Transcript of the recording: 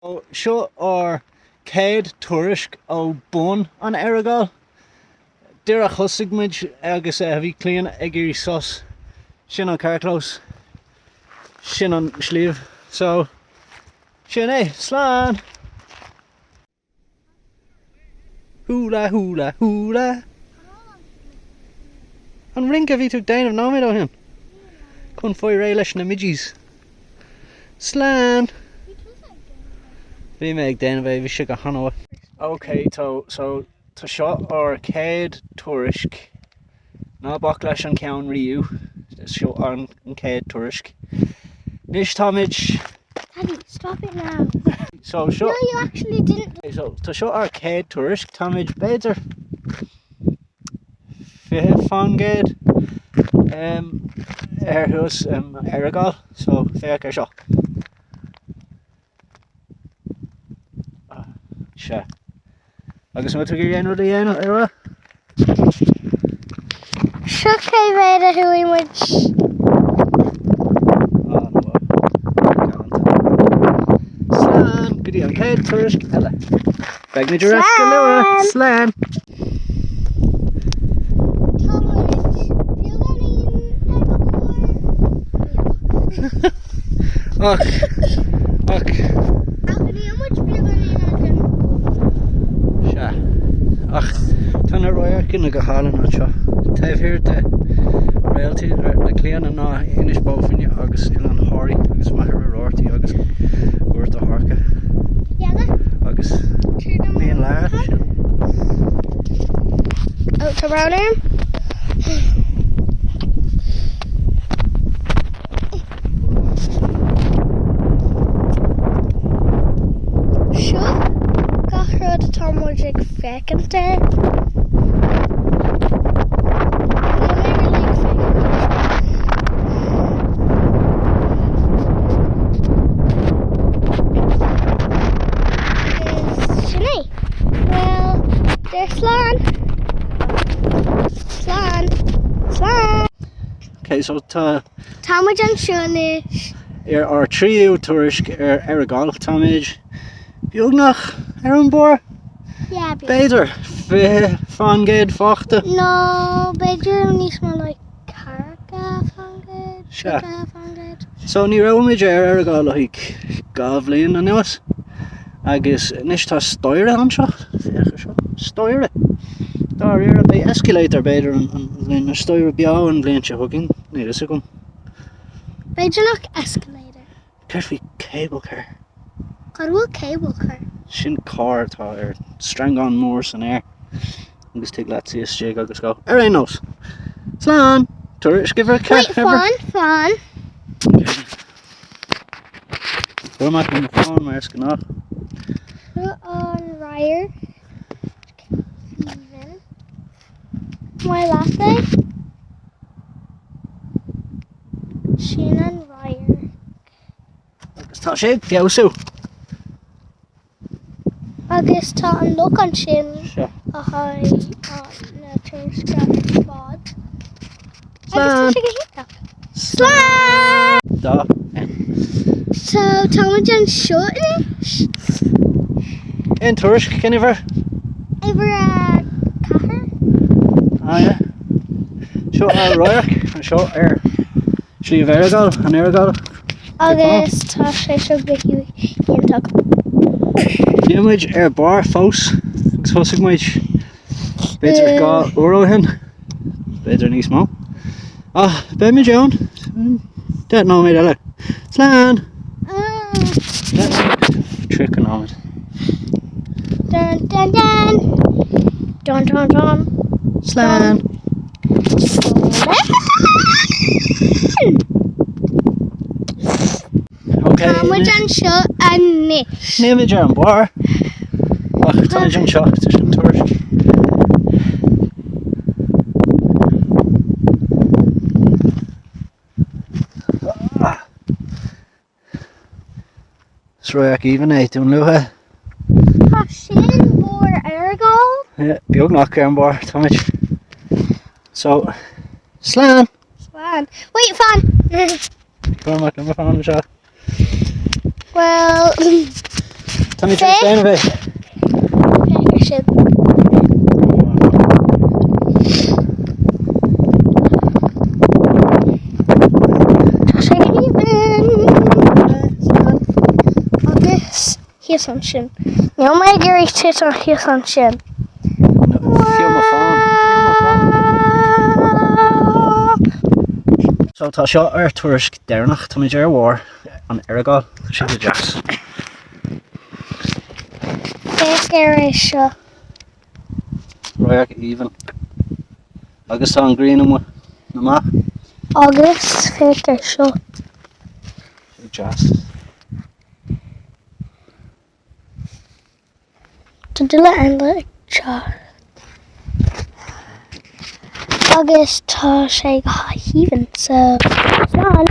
Seo ár chéad tuairisc ó bun an Earagail. Díreach thosaigh muid agus bhí Clíona ag iarraidh sos. Sin an carrchlós. Sin an sliabh. So, sin é. Slán! Hula hula hula. An rince a bhí tú ag déanamh nóiméad ó shin? Chun fáil réidh leis na midges. Slán! Bhí mé ag déanamh é, bhí sé go han-mhaith. Ok, so tá seo ár chéad tuairisc. Ná bac leis an ceann riamh, seo an chéad tuairisc. Anois táimid Daddy, stop it now. So seo. No, you actually didn't. So tá seo ár chéad tuairisc, táimid b'fhéidir 20% um, ar thuas um, Earagail, so féach ar seo. Ah, sea. Agus an bhfuil tú ag iarraidh aon rud a dhéanamh ar a? Seo cé mhéad a chuaigh muid. Slán go dtí an chéad tuairisc eile. Beidh muid ar ais go luath. Slán! Tá muid beagáinín ar an bhord. Ach, ach. Ach níl muid beagáinín ar an bhord. Sea. Ach tá na radharcanna go hálainn anseo. Taobh thiar de réaltaí le Clíona ná Inis Bó Finne agus Oileán Thoraí agus Machaire Rabhartaigh agus Gort a' Choirce. Agus Mín Lárach sin. Ó, tá brón orm. Seo gach rud atá muid ag féachaint air. Níl mé really ag féachaint air seo. Agus sin é. Well, deir slán. Slán. Slán. Ok, so tá. Tá muid anseo anois. Ar ár tríú tuairisc ar Earagail, táimid beagnach ar an barr. Yeah, beagnach. B'fhéidir 20% fágtha. No, b'fhéidir níos mó like 40%, 30%. So ní raibh muid ar Earagail le haghaidh 2 bhliain anuas agus anois tá staighre anseo, féach ar seo, staighre! Dáiríre, beidh escalator b'fhéidir an bhliain, nó staighre beo an bhliain seo chugainn, níl fhios agam. B'fhéidir nach escalator. Céard faoi cable car? Cad bhfuil cable car? Sin carr atá ar sreangán mór san aer agus tig leat suí istigh agus go. Ar aon nós! Slán! Tuairisc uimhir Wait, fan, fan. Go amach an fán mar is gnách. Seo an radharc aoibhinn. Maith leat é? Sin an radharc. Agus tá sé ag feabhsú. Agus tá an loch ansin le haghaidh na tuairisce ar fad. Agus tá sé go hiontach. Slán! Dá. So tá muid anseo anois. Aon tuairisc, cén uimhir? Uimhir a 4. Ah yeah. Seo ar radharc, anseo ar Sliabh Earagail, an Earagail. Agus tá sé seo go hiontach. Níl muid ar barr fós agus thosaigh muid b'fhéidir 2 uair ó shin, b'fhéidir níos mó. Ach beidh muid ann 10 nóiméad eile. Slán! 30 nóiméad. Dun dun dun! Dun dun dun! Slán! Tá muid anseo anois. Níl muid ar an barr. Ach tá muid anseo, tá sin tuairisc. Is radharc aoibhinn é Dún Lúiche. Tá sin barr Earagail. Yeah, beagnach ar an barr, táimid. So, slán! Slán. Wait, fan! Cuir amach liom fan anseo. Well... Tá mé tar éis déanamh é. Féach ar sin. Tá sé go haoibhinn. Agus thíos ansin. Níl mé ag iarraidh titim thíos ansin. Fiú mo fón. Fiú mo fón. So tá seo ár tuairisc deireanach. Táimid ar bharr an Earagail. Tá sé go deas. Féach ar é seo. Radharc aoibhinn. Agus tá an ghrian amuigh. Amach. Agus féach ar seo. Sé deas. Tá duine eile ag teacht. Agus tá sé go haoibhinn, so slán!